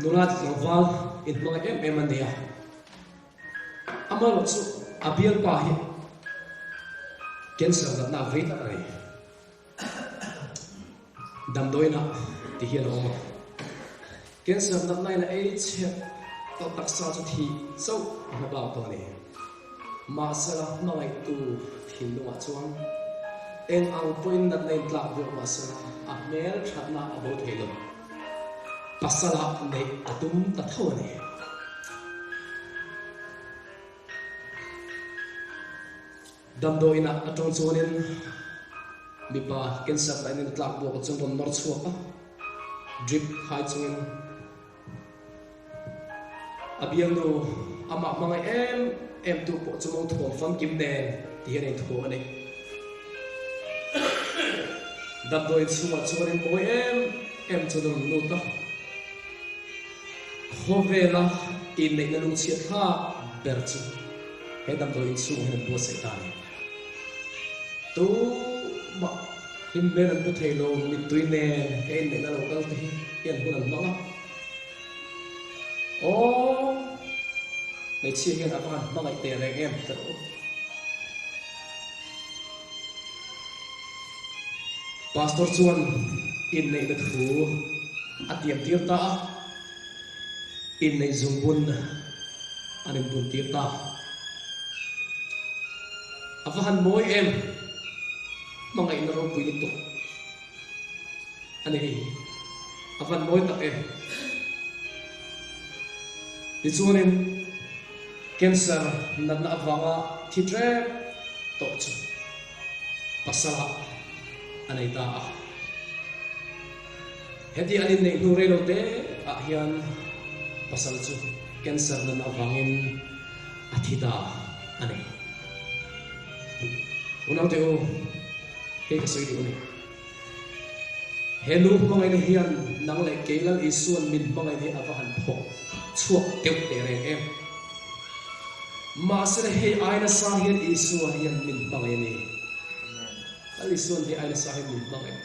Nula tlangval inhmangaih em em a ni a. Amaherawh chu a bialpa hi cancer natna a vei tak a ni. Damdawiinah ti hian a awm a. Cancer natna in a ei chhiat tawh taksa chu thih chauh a hma bak tawh a ni. Mahsela hmangaihtu thinlungah chuan eng ang pawhin natna in tlak viau mahsela a hmel thatna a bo thei lo. Pasala neih a tum ta tho a ni. Damdawiinah a tawng chuanin mipa cancer lain in a tlak buak chuan rawn nawr chhuak a, drip khai chungin a bialnu amah hmangaih em em tu pawh chu mo thuam famkim nen ti hian a inthuam a ni. Damdawiin chhungah chuanin mawi em em chuan a rawn lut a, Khawvela inneihna lungchhiat thlak ber chu he damdawi inchhungah hian an buatsaih ta a ni. Tumah hlim hmel an pu thei lo, mittui nen he inneihna lo kal te hi hian hun an hmang a. Aw, hmeichhia hian a va han hmangaih teh reng em ka rawh u. Pastor chuan inneihna thu a tiam tir ta a, inneih zungbun an inbun tir ta. A va han mawi em! Hmangaihna ropui lutuk a ni hei hi. A van mawi tak em! Tichuanin cancer natna avanga thi ṭep tawh chu pasala a nei ta a. Heti an inneih hnu rei lo te ah hian pasal chu cancer natna avangin a thi ta a ni. Unaute u, hei ka sawi duh a ni. He nu hmangaihna hian nang leh kei Lal Isua'n min hmangaihna hi a va han phawk chhuak deuh teh reng em. Mahse hei ai nasa hian Isua hian min hmangaih a ni. Lal Isua'n hei ai nasa hian min hmangaih.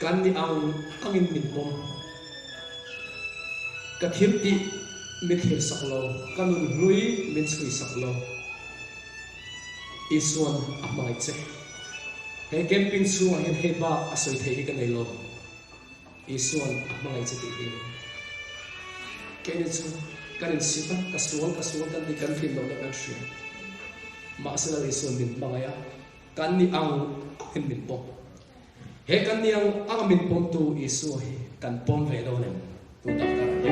Kan ni ang angin min pawm. Ka thil tih min thlir sak lo, ka nun hlui min chhui sak lo. Isua'n a hmangaih che. He camping chhungah hian hei bak a sawi theih hi ka nei lo. Isua'n a hmangaih che tih hi. Keini chu kan insit a, ka sual, ka sual kan tih kan tlin lohna kan hria. Mahse Lal Isua'n min hmangaih a, kan ni ang angin min pawm. He kan ni ang anga min pawmtu Isua hi kan pawm ve dawn em? Tun tak karah hian.